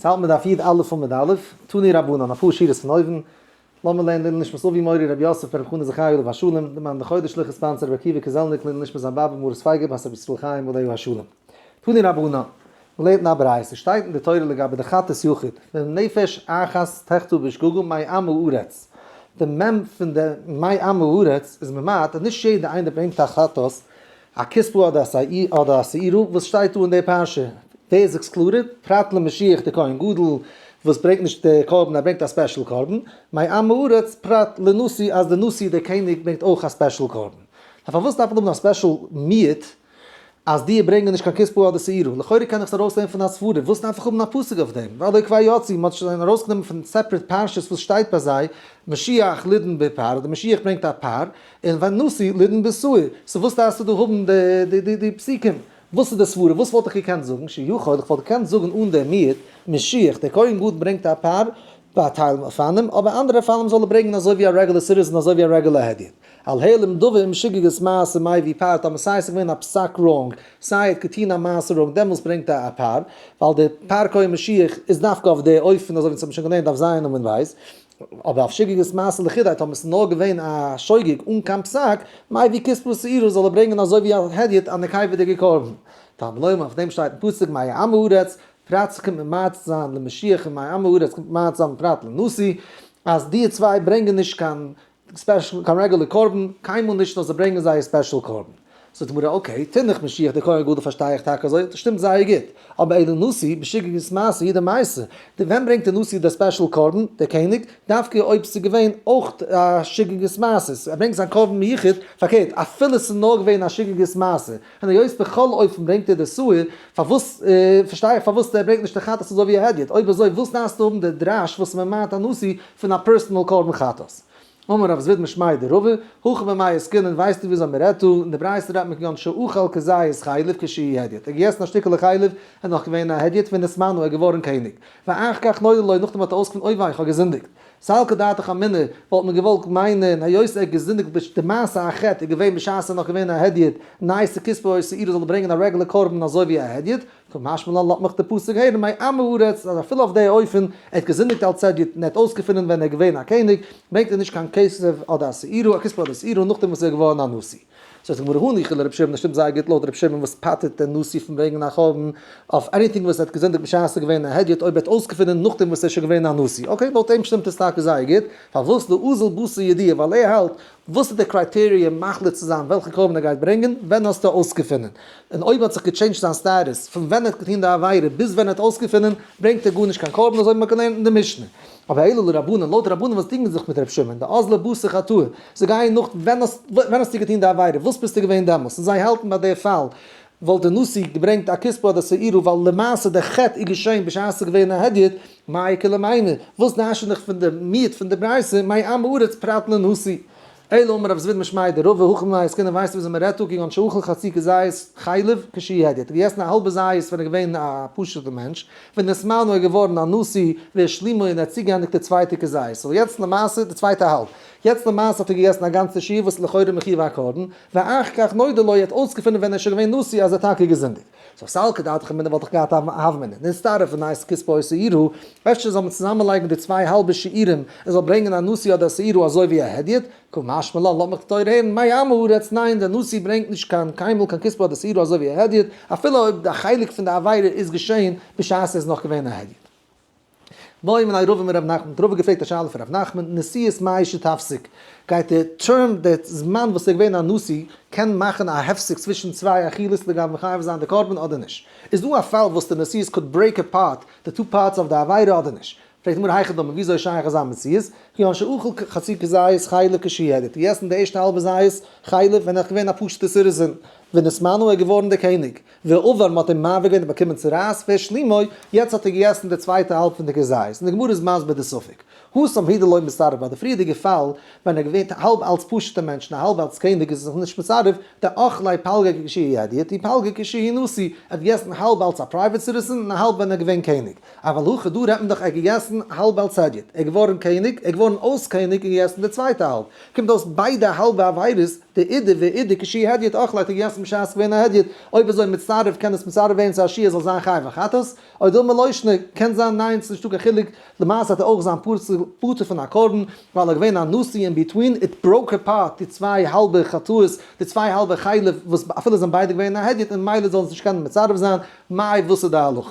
ס'האלט מיר דף י"א עמוד א', תנו רבנן, אפאר שורות פון אויבן, לאמיר לערנען לעילוי נשמת אבי מורי רבי יוסף ברב חנא זכרי' עליו השלום, די מאן דחודש שליח sponsor רבי עקיבא קעזעלניק לעילוי נשמת זיין באבע מרת פייגא בת רבי ישראל חיים עליו השלום. תנו רבנן, מ'לערנט אין א ברייתא, שטייט אין די תורה לגבי די חטאת יחיד, ונפש אחת תחטא בשגגה מעם הארץ, די מ' פון די מעם הארץ איז ממעט אז נישט יעדע איינער ברענגט א חטאת, א כספא אדער א שעירא, וואס שטייט דא אין די פרשה? ווער איז excluded? פרט למשיח די כהן גדול וואס ברענגט נישט די קרבן ער ברענגט א special קרבן, מעם הארץ פרט לנשיא אז די נשיא דער קעניג ברענגט אויך א special קרבן. נאר פארוואס דארף מען האבן א special מיעוט אז די ברענגען נישט קיין כספא אדער שעירא? לכאורה קען איך עס ארויסלערנען פון א סברא, וואס דארף איך האבן א פסוק אויף דעם? והלא כבר יצאו, מען האט שוין ארויסגענומען פון separate פרשות וואס שטייט ביי זיי, משיח לידון בפר, די משיח ברענגט א פר, און ונשיא לידון בשעיר, so וואס דארפסטו דא האבן די פסוקים? וואס איז די סברה? וואס וואלט איך געקענט זאגן? שיכול, איך וואלט געקענט זאגן אן דעם מיעוט, משיח, דער כהן גדול ברענגט א פר ביי טייל אופנים, אבער אנדערע אופנים זאל ער ברענגען אזוי ווי א רעגולער citizen אזוי ווי א רעגולער הדיוט. על העלם דבר אם שגגת מעשה מביא פר, טאמער סיי עס איז געווען א פסק wrong, סיי ער האט געטון א מעשה wrong דעמאלס ברענגט ער א פר, ווייל די פר כהן משיח איז דווקא אויף די אופן אזוי ווי אונז האבן שוין געלערנט דף ז עמוד ב'. אבער אויף שגגת מעשה לחודיה טאמער ס'איז נאר געווען א שוגג אן קיין פסק, מביא כספא ושעירא זאל ער ברענגען אזוי ווי א הדיוט א נקבה'דיגע קרבן. תלמוד לומר אויף דעם שטייט אין פסוק מעם הארץ, פרט ס'קומט ממעט זיין למשיח און מעם הארץ קומט ממעט זיין פרט לנשיא, אז די צוויי ברענגען נישט קיין special קיין רעגולער קרבן, קיינמאל נישט נאר זיי ברענגען זייער special קרבן. זאגט די גמרא okay, תינח משיח דער כהן גדול פארשטיי איך טאקע אזוי, דאס שטימט זייער גוט, אבער אלא נשיא בשגגת מעשה הוא דמייתי, די ווען ברענגט דער נשיא דער special קרבן, דער קעניג, דווקא אויב ס'איז געווען אויך א שגגת מעשה, ער ברענגט זיין קרבן מיוחד, פארקערט אפילו ס'איז נאר געווען א שגגת מעשה, און היות בכל אופן ברענגט ער די שעיר, פארוואס פארשטיי איך פארוואס ער ברענגט נישט די חטאת אזוי ווי א הדיוט, אויב אזוי וואס דארפסטו האבן די דרש וואס מ'מאנט א נשיא פון א personal קרבן חטאת? אמר רב זביד משמיה דרבא, הכא במאי עסקינן, ווייסטו וויאזוי מען רעדט דא? אין די ברייתא רעדט מען כגון שאכל כזית חלב כשהוא הדיוט, ער האט געגעסן א שטיקעלע חלב, ער איז נאך געווען א הדיוט ונתמנה, ער איז געווארן קעניג. ואחר כך נודע לו, נאכדעם האט ער אויסגעפונען אוי וויי איך האב געזינדיגט. סלקא דעתך אמינא, וואלט מען געוואלט מיינען, היות ער האט געזינדיגט בש די מעשה החטא איז געווען בשעת ער איז נאך געווען א הדיוט, נייתי כספא או שעירא זאל ער ברענגען א רעגולער קרבן אזוי ווי א הדיוט, קא משמע לן לאזט מיך די פסוק הערן מעם הארץ אז אפילו אויף די אופן ער האט געזינדיגט אלס הדיוט און ער האט אויסגעפונען ווען ער איז געווען א קעניג, ברענגט ער נישט קיין כסף אדער א שעירא, א כספא אדער שעירא נאכדעם וואס ער איז געווארן א נשיא. זאגט די גמרא הניחא לר' שמעון, דאס שטימט זייער גוט לויט ר' שמעון וואס פטר'ט דעם נשיא פון ברענגען א קרבן אויף anything וואס ער האט געזינדיגט בשעת ער איז געווען א הדיוט אויב ער האט אויסגעפונען נאכדעם וואס ער איז שוין געווען א נשיא. okay לויט אים שטימט עס טאקע זייער גוט, פארוואס דאזיל בתר ידיעה ווייל ער האלט וואס איז די criteria מחליט צו זיין וועלכע קרבן ער גייט ברענגען? ווען האסטו אויסגעפונען? און אויב האט זיך גע change ט זיין status פון ווען ער האט געטון די עבירה ביז ווען ער האט אויסגעפונען, ברענגט ער גארנישט קיין קרבן אזוי ווי מ'האט געלערנט אין די משנה. אבער אלא לרבנן, לויט רבנן וואס דינגען זיך מיט ר' שמעון, דאזלי בתר חטאה, זיי גייען נאך ווען ווען האסטו געטון די עבירה, וואס ביסטו געווען דעמאלס, און זיי האלטן ביי די פאל וואלט די נשיא געברענגט א כספא אדער שעירא ווייל למעשה די חטא איז געשען בשעת ס'איז געווען א הדיוט, מאי איכא למימר, וואס דרש'ן איך פון די מיעוט פון די ברייתא, מעם הארץ פרט לנשיא. אלא אמר רב זביד משמיה דרבא, הכא במאי עסקינן ווייסטו וויאזוי מ'רעדט דא, כגון שאכל חצי כזית חלב כשהוא הדיוט, ער האט געגעסן א האלבע זית ווען ער איז געווען א פשוט'ע מענטש, ונתמנה איז געווארן א נשיא, והשלימו און ער האט צוגעענדיגט די צווייטע כזית, so יעצט למעשה די צווייטע האלב, יעצט למעשה האט ער געגעסן א גאנצע שיעור וואס איז לכאורה מחיוב א קרבן, ואחר כך נודע לו ער האט אויסגעפונען ווען ער איז שוין געווען נשיא אז ער האט טאקע געזינדיגט. so סלקא דעתך אמינא וואלט איך געהאט א הוה אמינא, נסתרף ונייתי כספא או שעירא, אפשר זאל מען צוזאמען לייגן די צוויי האלבע שיעורים, ער זאל ברענגען א נשיא אדער א שעירא אזוי ווי א הדיוט, קא משמע לן לאזט מיך די תורה הערן, מעם הארץ, ניין דער נשיא ברענגט נישט קיין קיינמאל קיין כספא אדער שעירא אזוי ווי א הדיוט, אפילו אויב די חלק פון די עבירה איז געשען בשעת ער איז נאך געווען א הדיוט. בעא מיניה רבא מרב נחמן, האט רבא געפרעגט א שאלה פון רב נחמן, נשיאות מהו שתפסיק, גייט די term די זמן וואס ער איז געווען א נשיא קען מאכן א הפסק צווישן צוויי אכילות לגבי מחייב זיין די קרבן אדער נישט? איז דא א פאל וואס די נשיאות could break apart די two parts of די עבירה אדער נישט? פרעגט די גמרא היכי דמי וויאזוי איז שייך אזא מציאות? כגון שאכל חצי כזית חלב כשהוא הדיוט, געגעסן די ערשטע האלבע זית חלב ווען ער איז געווען א פשוטע citizen, ונתמנה איז געווארן דער קעניג, ועבר מ'האט אים מעביר געווען און באקומען צרעת והשלימו, יעצט האט ער געגעסן די צווייטע האלב פון די כזית, און די גמרא איז מסביר די ספק. התם הוא דלא מצטרף ביי די פריערדיגע פאל, ווען ער געווען האלב אלץ פשוטע מענטש און האלב אלץ קעניג איז ער זיך נישט מצטרף, דאכליה פלגא כשהוא הדיוט ופלגא כשהוא נשיא, ער האט געגעסן האלב אלץ א private citizen און האלב ווען ער געווען קעניג. אבל הכא דא רעדט מען דאך ער האט געגעסן האלב אלץ הדיוט, ער איז געווארן קעניג, ער איז געווארן אויס קעניג און געגעסן די צווייטע האלב, קומט אויס ביידע האלבע עבירות, דאידי ואידי כשהוא הדיוט אכליה האט ער געגעסן. בשעת ס'איז געווען א הדיוט, אויב אזוי מצטרף קען עס מצטרף ווערן צו א שיעור זאל זיין חייב א חטאת, או דילמא לא שנא, קען זיין ניין ס'איז נישטא קיין חילוק, למעשה האט ער אויך זיין פטור פון א קרבן, ווייל ער געווען א נשיא אין between, it broke apart די צוויי האלבע חטאות, די צוויי האלבע חלב וואס אפילו זענען ביידע געווען א הדיוט און ממילא זאלן זיי נישט קענען מצרף זיין, מאי וואס איז די הלכה?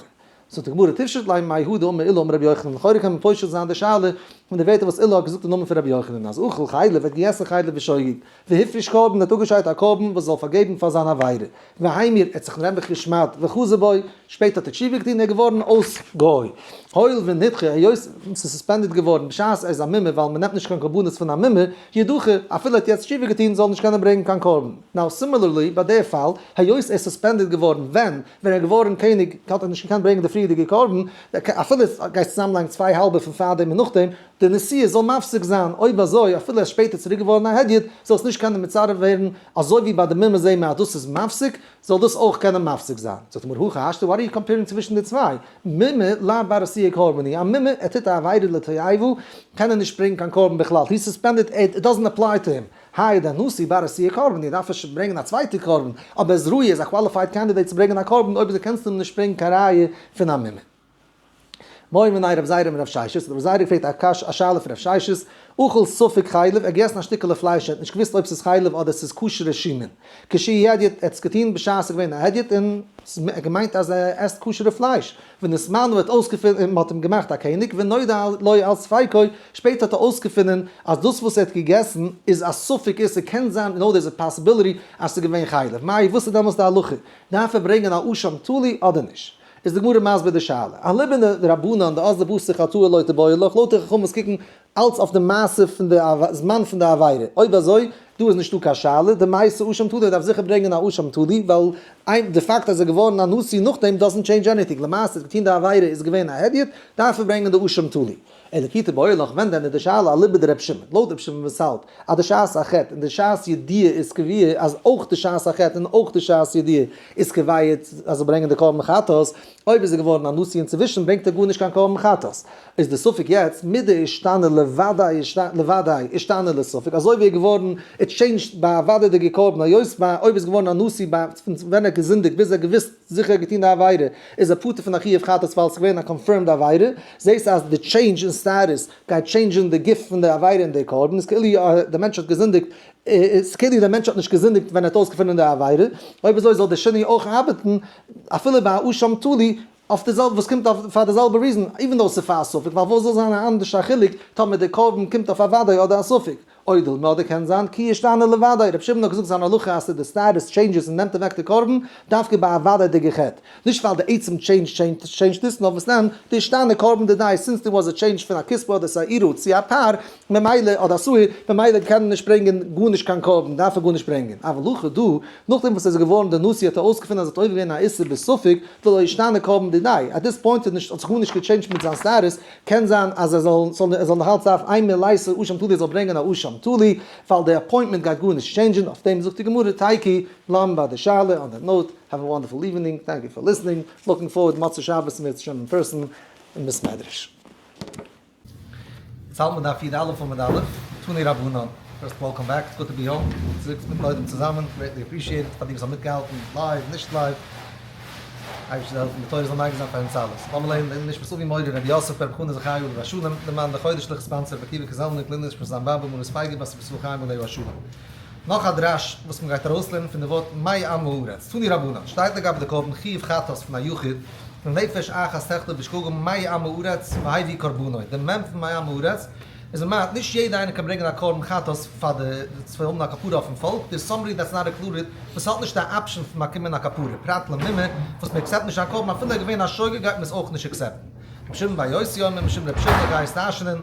זאגט די גמרא תפשוט ליה מאי הא דאמר עולא אמר רבי יוחנן, לכאורה קען מען פושט זיין די שאלה פון די ווערטער וואס עולא האט געזאגט אין נאמען פון רבי יוחנן אז אכל חלב האט געגעסן חלב בשוגג, והפריש קרבן האט אפגעשיידט א קרבן וואס זאל פארגעבן פאר זיין עבירה, והמיר ער האט זיך נעבעך געשמד'ט וחזר בו, שפעטער האט ער תשובה געטון און ער איז געווארן אויס גוי. הואיל ונדחה היות ס'איז suspended געווארן בשעת ער איז א מומר ווייל מ'נעמט נישט קיין קרבנות פון א מומר, ידחה, אפילו ער האט יעצט תשובה געטון זאל נישט קענען ברענגן קיין קרבן. Now similarly ביי די פאל, היות ער איז suspended געווארן ווען ווען ער איז געווארן קעניג האט ער נישט געקענט ברענגן די פריערדיגע קרבן, אפילו גייסט צוזאמלייגן צוויי האלבע פון פארדעם און נאכדעם, די נשיאות זאל מפסיק זיין, אויב אזוי אפילו ער איז שפעטער צוריק געווארן א הדיוט, זאל עס נישט קענען מצרף ווערן, אזוי ווי ביי די מומר זעהן מיר אז דאס איז מפסיק, זאל דאס אויך קענען מפסיק זיין. זאגט די גמרא הכי השתא, what are you comparing צווישן די צוויי? מומר לאו בר עשיית קרבן הוא, א מומר ער טוט א עבירה לתועבה, קען ער נישט ברענגן קיין קרבן בכלל, he suspended it doesn't apply to him, האי דנשיא בר עשיית קרבן הוא, דארף ער שוין ברענגען א צווייטע קרבן, אבער ער איז ראוי, ער איז א qualified candidate צו ברענגען א קרבן, אויב אזוי קענסטו אים נישט ברענגן קיין ראיה פון א מומר. בעא מיניה רב זירא מרב ששת, האט רב זירא געפרעגט א קשיא א שאלה פון רב ששת, אכל ספק חלב, ער האט געגעסן א שטיקעלע פלייש ער האט נישט געוואוסט אויב ס'איז חלב אדער ס'איז כשר'ע שומן, כשהוא הדיוט, ער האט עס געטון בשעת ס'איז געווען א הדיוט און ער האט געמיינט אז ער עסט כשר'ע פלייש, ונתמנה האט אויסגעפונען און מ'האט אים געמאכט א קעניג, ונודע לו על ספיקו, שפעטער האט ער אויסגעפונען אז דאס וואס ער האט געגעסן איז א ספק איסור, קען זיין, no there is a possibility אז ס'איז געווען חלב, מאי וואס איז דעמאלס די הלכה, דארף ער ברענגען א אשם תלוי אדער נישט? איז די גמרא מסביר די שאלה. אליבא דרבנן דאזלי בתר חטאה לא תיבעי לך, לויט די חכמים וואס קוקן אלץ אויף די מעשה פון די זמן פון די עבירה, אויב אזוי דא איז נישטא קיין שאלה, דמייתי אשם תלוי דארף זיכער ברענגען א אשם תלוי, ווייל די פאקט אז ער איז געווארן א נשיא נאכדעם doesn't change anything, למעשה האט געטון די עבירה איז געווען א הדיוט, דארף ער ברענגען די אשם תלוי. אלא כי תיבעי לך, ווען דען איז די שאלה אליבא דר' שמעון? לויט ר' שמעון וואס האלט אז די שעת החטא און די שעת ידיעה איז קביעה אז אויך די שעת החטא און אויך די שעת ידיעה איז קובע אז זאל ברענגען די קרבן חטאת, אויב איז ער געווארן א נשיא אינצווישן ברענגט ער גארנישט קיין קרבן חטאת. איז די ספק יעצט מדאישתני לוודאי לוודאי אישתני לספק אזוי ווי ער געווארן it changed ביי א וודאי'דיגע קרבן היות ביי אויב איז געווארן א נשיא ביי פון ווען ער האט געזינדיגט ביז ער האט געוואוסט זיכער געטון די עבירה איז ער פטור פון א חיוב חטאת ווייל עס איז געווען א confirmed עבירה, זעהסט אז די change אין status גייט change ן די גוף פון די עבירה און די קרבן, איז כאילו די מענטש האט געזינדיגט, איז כאילו די מענטש האט נישט געזינדיגט ווען ער האט אויסגעפונען די עבירה, אויב אזוי זאל די שינוי אויך ארבעטן אפילו ביי א אשם תלוי אויף די זעלבע וואס קומט אויף פאר די זעלבע reason, even though ס'איז פאר א ספק, ווייל וואס זאל זיין א אנדערשע חילוק טאמער די קרבן קומט אויף א וודאי אדער א ספק. או דילמא אדער קען זיין כי אישתני לוודאי, רבי שמעון האט געזאגט זיין הלכה אז די status changes און נעמט אוועק די קרבן, דווקא ביי א וודאי'דיגע חטא. נישט ווייל די עצם change change ט עס, נאר וואס דען, דאישתני קרבן דידיה, since there was a change פון א כספא אדער שעירא צו א פר, ממילא, אדער א שעיר, ממילא קען ער נישט ברענגען גארנישט קיין קרבן, דארף ער גארנישט ברענגען. אבל הכא דא, נאכדעם וואס ער איז געווארן די נשיא האט ער אויסגעפונען אז ער האט עובר געווען א איסור בספק, דלא אישתני קרבן דידיה. At this point האט זיך גארנישט גע change ט מיט זיין status, קען זיין אז ער זאל ער זאל נאכאלץ דארפן אימא לייתי אשם תלוי ער זאל ברענגען א אשם תלוי ווייל די appointment גייט גארנישט change ן, אויף דעם זאגט די גמרא תיקו בלייבן ביי די שאלה, on that note, have a wonderful evening, thank you for listening, looking forward מוצאי שבת אם ירצה השם אין person אין בית מדרש. יעצט האלט מען דף י"א עמוד א', תנו רבנן, first welcome back, it's good to be home, צוריק מיטן עולם צוזאמען, greatly appreciated פאר די וואס האבן מיטגעהאלטן live, נישט live. אייבערשטער זאל העלפן די תורה זאל מגין זיין פאר אונז אלעס. לאמיר לערנען לעילוי נשמת אבי מורי רבי יוסף ברב חנא זכרי' עליו השלום, למען די חודש'ליכע sponsor רבי עקיבא קזלניק לעילוי נשמת זיין באבע מרת פייגא בת רבי ישראל חיים עליו השלום. נאך א דרש וואס מען גייט ארויסלערנען פון די ווארט מאי עם הארץ. תנו רבנן, שטייט לגבי די קרבן חיוב חטאת פון א יחיד, ונפש אחת תחטא בשגגה מאי עם הארץ והביא קרבנו, די מ' פון מאי עם הארץ איז ממעט, נישט יעדע איינער קען ברענגען א קרבן חטאת פאר די צו האבן א כפרה אויפן פאלק, there's somebody that's not included וואס האט נישט די option פון באקומען א כפרה, פרט למומר וואס מען accept נישט זיין קרבן אפילו ער איז געווען א שוגג גייט מען עס אויך נישט accept ן. רבי שמעון בר יוסי אומר משום רבי שמעון גייסט דרש'נען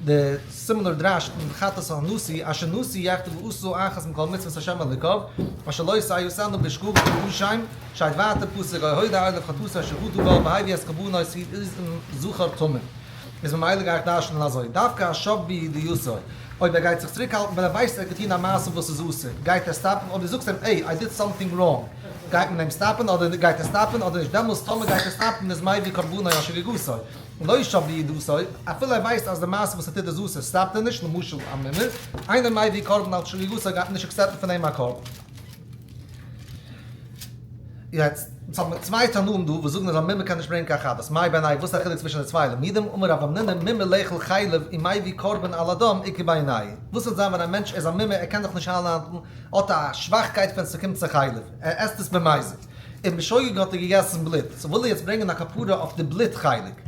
די similar דרש פון חטאת הנשיא אשר נשיא יחטא ועשה אחת מכל מצוות השם אלוקיו אשר לא תעשינה בשגגה האשם שטייט ווייטער פסוק הודע אליו חטאתו אשר חטא בה והביא את קרבנו איז זכר תמיד. איז ממילא גיי איך דרש'נען אזוי, דווקא א שב בידיעתו, אויב ער גייט זיך צוריקהאלטן ווען ער ווייסט ער האט געטון א מעשה וואס איז אסור, גייט ער stop ן, אויב דו זאגסט אים hey, I did something wrong, גייט מען אים stop ן אדער גייט ער stop ן אדער נישט, דעמאלס טאמער גייט ער stop ן איז מביא קרבנו על שגגתו, לא שב בידיעתו, אפילו ער ווייסט אז די מעשה וואס ער טוט איז אסור stop ט ער נישט, למשל א מומר, אינו מביא קרבן על שגגתו גייט מען נישט accept ן פון אים א קרבן. יעצט, אונז האבן צוויי תנאים דא וואס זאגן אז א מומר קען נישט ברענגען קיין חטאת, מאי בינייהו וואס איז א חילוק צווישן די צוויי לימודים, אמר רב המנונא מומר לאכול חלב ומביא קרבן על הדם איכא בינייהו, וואס וועט זיין ווען א מענטש איז א מומר ער קען זיך נישט איינהאלטן, האט א שוואכקייט ווען ס'קומט צו חלב, ער עסט עס במזיד, און בשוגג האט ער געגעסן בלוט, so וויל ער יעצט ברענגען א כפרה אויף די בלוט חלק.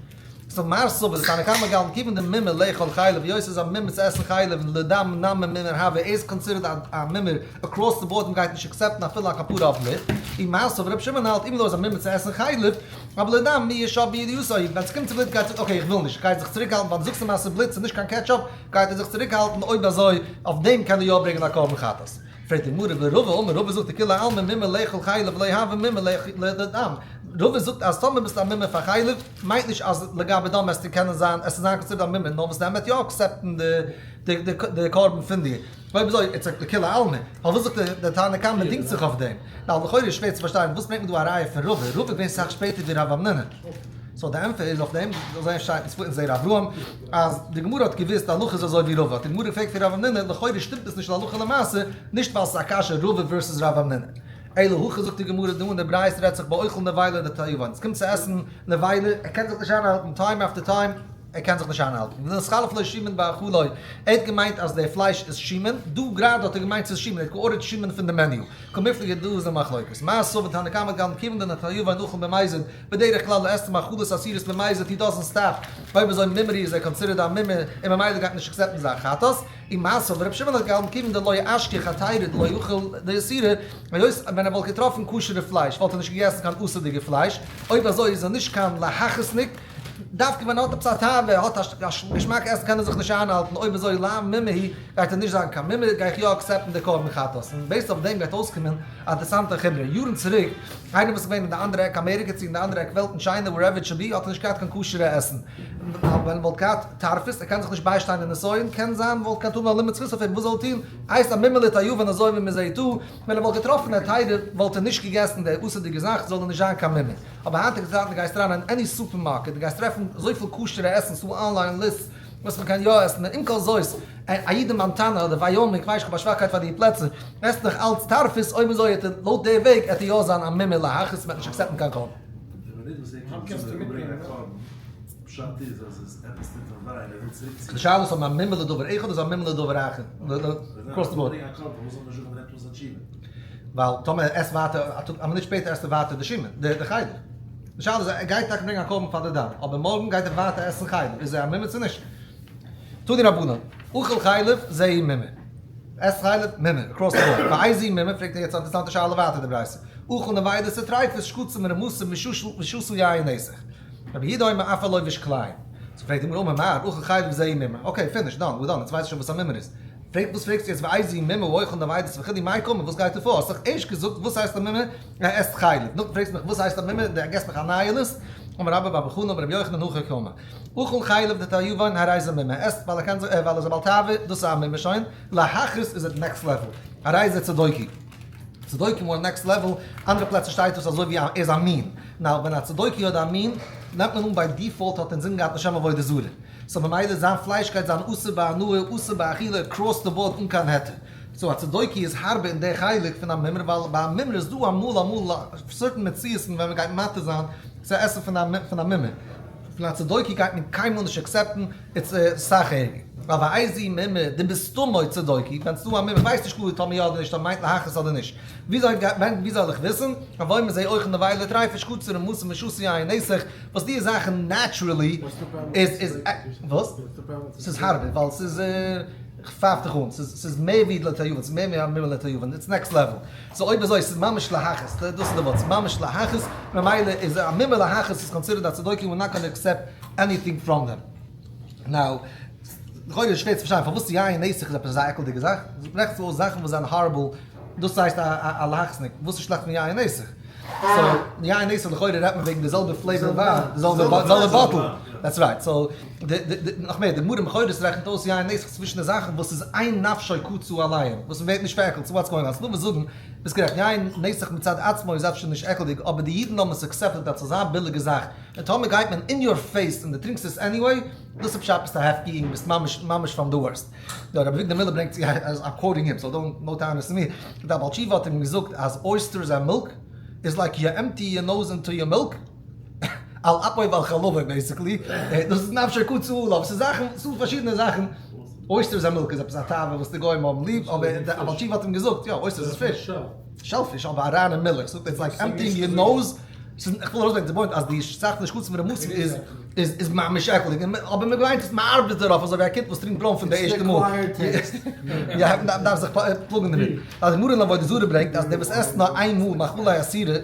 so מר סבר די תנא קמא גאלן כיוון דמומר לאכול חלב היות ס'איז א מומר צו עסן חלב לדם נמי מומר הוי ער איז considered א מומר across the board מ'גייט נישט accept ן אפילו א כפרה אויף בלוט, ומר סבר רבי שמעון האלט אם לא איז א מומר צו עסן חלב אבער לדם מיהא שב בידיעתו ווען ס'קומט צו בלוט גייט ער okay איך וויל נישט גייט זיך צוריק האלטן ווייל דו זאגסט אים אז ס'איז בלוט ס'איז נישט קיין ketchup גייט ער זיך צוריק האלטן אויב אזוי אויף דעם קען ער יא ברענגען א קרבן חטאת. פרעגט די גמרא ורבא אמר רבא זאגט דכולי עלמא מומר לאכול חלב לא הוי מומר לדם, רבא זאגט אז טאמער ביסטו א מומר פאר חלב מיינט נישט אז לגבי דם עסטו קענען זיין עסטו זיין considered א מומר נאר וואס דען מ'וועט יא accept ן די קרבן פון דיר, אויב אזוי איז לכולי עלמא, פארוואס זאגט די תנא קמא דינגט זיך אויף דעם? ווייל לכאורה איז שווער צו פארשטיין וואס ברענגט מען דא א ראיה פון רבא, רבא איז געווען סאך שפעטער ווי רב המנונא. so די ענטפער איז אויף דעם, אזוי שטייט אין ספרים זרע אברהם, אז די גמרא האט געוואוסט די הלכה איז אזוי ווי רבא, האט די גמרא געפרעגט פון רב המנונא, לכאורה שטימט עס נישט להלכה למעשה, נישט ווייל ס'איז א קשיא רבא versus רב המנונא. אלא הכא זאגט די גמרא דא אין די ברייתא רעדט זיך באוכל נבילה לתיאבון, עס קומט צו עסן נבילה, ער קען זיך נישט איינהאלטן, time after time, ער קען זיך נישט איינהאלטן. ונתחלף לו שומין בהאכלו, ער האט געמיינט אז די פלייש איז שומין, דא גראדע האט ער געמיינט ס'איז שומין, ער האט גע order ט שומין פון די menu. קמיפלגי דא איז די מחלוקת. מר סבר תנא קמא גאון כיוון דלתיאבון אכל במזיד, בדרך כלל עסט ער מאכלות אסורות במזיד he doesn't stop, אויב אזוי מומר איז ער considered א מומר און ממילא גייט מען נישט accept ן זיין חטאת, ומר סבר רבי שמעון האט געהאלטן כיוון דלא אשכח היתירא דלא אכיל דאיסורא, היות ווען ער וואלט געטראפן כשר'ע פלייש וואלט ער נישט געגעסן קיין אסור'דיגע פלייש, אויב אזוי איז ער נישט קיין להכעיס'ניק, דווקא ווען ער האט עפעס א תאווה, ער האט א געשמאק עסן קען ער זיך נישט איינהאלטן, אויב אזוי לאו מומר הוא, גייט ער נישט זיין קיין מומר, גיי איך יא accept ן די קרבן חטאת, און based אויף דעם גייט אויסקומען א אינטערעסאנטע חומרא, יארן צוריק, איינער וואס איז געווען אין די אנדערע עק אמעריקע צו אין די אנדערע עק וועלט אין טשיינע wherever it should be האט ער נישט געהאט קיין כשר'ע עסן, ווען ער וואלט געהאט טרפות, ער קען זיך נישט ביישטיין די נסיון, קען זיין וואלט קיין טאן א לימוד זכות אויף אים, וואס זאל ער טון, הייסט א מומר לתיאבון אזוי ווי מען זעהט דא, ווען ער וואלט געטראפן א היתר וואלט ער נישט געגעסן די אסור'דיגע זאך, זאל ער נישט זיין קיין מומר. אבער היינטיגע צייטן דו גייסט אריין אין any supermarket דו גייסט טרעפן אזויפיל כשר'ע עסן ס'דא online lists וואס מ'קען יא עסן און עם כל זאת א איד אין מאנטאנא אדער ווייאמינג כ'ווייס נישט כ'האב א שוואכקייט פאר די פלעצער עסט נאך אלץ טרפות אויב אזוי העט ער לויט די וועג העט ער יא זיין א מומר להכעיס מ'וועט נישט accept ן קיין קרבן. די מינוט וואס ער קומט צו מיר ברענגען א קרבן, פשט איז אז עס עפעס טוט אים וויי און ער וויל צוריק ציען. די שאלה איז אויב א מומר לדבר אחד איז א מומר לדבר אחר. across the board. ברענגען א קרבן פארוואס זאל מען נישט זאגן אז מ'נעמט אן זיין תשובה? ווייל טאמער ער עסט ווייטער א מינוט שפעטער עסט ער ווייטער די שומין, די חלב. די שאלה איז ער גייט טאקע ברענגען א קרבן פאר די דם, אבער מארגן גייט ער ווייטער עסן חלב, איז ער א מומר צו נישט? תנו רבנן, אוכל חלב זהו מומר. עסט חלב, מומר, across the board. ואיזהו מומר, פרעגט ער יעצט א אינטערעסאנטע שאלה ווייטער די ברייתא. אוכל נבילות וטריפות שקצים ורמשים ושתא יין נסך. רבי יהודה אומר אף הלובש כלאים. so פרעגט די גמרא אמר מר, אוכל חלב זהו מומר. okay finish, done, we're done, יעצט ווייס איך שוין וואס א מומר איז. פרעגט וואס פרעגסטו יעצט ואיזהו מומר האוכל נבילות וכו' מאי קאמר וואס גייט דא פאר האסט דאך ערשט געזאגט וואס הייסט א מומר ער עסט חלב נאכדעם פרעגסטו מיך וואס הייסט א מומר דו געסט מיך א נייע ליסט אמר רבה בר בר חנה אמר רבי יוחנן הכי קאמר אוכל חלב לתיאבון הרי זה מומר ער עסט ווייל ער קען זיך ווייל ער איז א בעל תאווה דאס איז א מומר שוין להכעיס איז ער next level הרי זה צדוקי צדוקי more next level אנדערע פלעצער שטייט דאס אזוי ווי ער איז א מין now ווען א צדוקי אדער א מין נעמט מען אן by default האט אינזין געהאט לשם עבודה זרה. so ממילא זיין פלייש גייט זיין אסור בהנאה אסור באכילה across the board אן קיין היתר. so א צדוקי איז הארבער אין די חלק פון א מומר ווייל ביי א מומר איז דא אמאל אמאל certain מציאות'ן ווען מ'גייט מתיר זיין צו עסן פון א מומר. פון א צדוקי גייט מען קיינמאל נישט accept ן, it's סאך ערגער. אבער איזהו מומר דבסתמא צדוקי, ווען ס'דא א מומר כ'ווייס נישט קלאר טאמער יא אדער נישט אויב מיינט להכעיס אדער נישט. וויאזוי ווי זאל איך וויסן? הוי אומר זה אוכל נבילה טריפה שקצים רמשים ושתא יין נסך. וואס די זאכן naturally איז איז וואס? ס'איז הארבער ווייל ס'איז כ'פייף דיך אן ס'איז ס'איז מער ווי לתיאבון ס'איז מער ווי א מומר לתיאבון it's next level so אויב אזוי ס'איז ממש להכעיס דאס איז די ווארט ס'איז ממש להכעיס ממילא איז א מומר להכעיס איז considered א צדוקי we're not gonna accept anything from them now לכאורה איז שווער צו פארשטיין פארוואס יין נסך איז עפעס אזא עקלדיגע זאך ברעכסטו אויס זאכן וואס זענען horrible דאס הייסט א להכעיס'ניק וואס איז שלעכט פון יין נסך? so יין נסך לכאורה רעדט מען וועגן די זעלבע flavor וויין, די זעלבע bottle, that's right, so נאך מער, די גמרא בכורות רעכנט אויס יין נסך צווישן די זאכן וואס איז אין נפשו קצה עליהם, וואס מ'ווערט נישט פארעקלט, so what's going on, ס'דא וואס זאגן, ביסט גערעכט, יין נסך מצד עצמו איז אפשר נישט עקלדיג, אבער די אידן האבן עס accepted אלס אזא ביליגע זאך, און טאמער גייט מען אין your face און די טרינקסט עס anyway, דאס איז פשט ביסט א הפקר און ביסט ממש ממש from the worst. דער רבי אביגדור מילער ברענגט צו אז I'm quoting him so don't no טענות צו מיר, דער בעל תשובה האט אים געזאגט אז oysters and milk. איז like you empty your nose into your milk, על אפו ועל חלבו basically, דאס איז נפשו קצה עליו, ס'איז זאכן, ס'איז דא פארשידענע זאכן, oysters and milk איז עפעס א תאווה וואס די גוים האבן ליב, אבער דער בעל תשובה האט אים געזאגט, יא oysters איז פיש, shellfish, אבער אריין אין מילך, so it's like emptying your nose, איך וויל ארויסברענגען די point אז די זאך פון די שקצים ורמשים איז איז ממש עקלדיג, אבער מען געוויינט עס, מען ארבעט דערויף אזוי ווי א קינד וואס טרינקט ברוינפן די ערשטע מאל, יא מען דארף זיך פלאגן דערמיט, אז די גמרא אין עבודה זרה ברענגט אז דער וואס עסט נאר איין מאל מאכלי אסורה,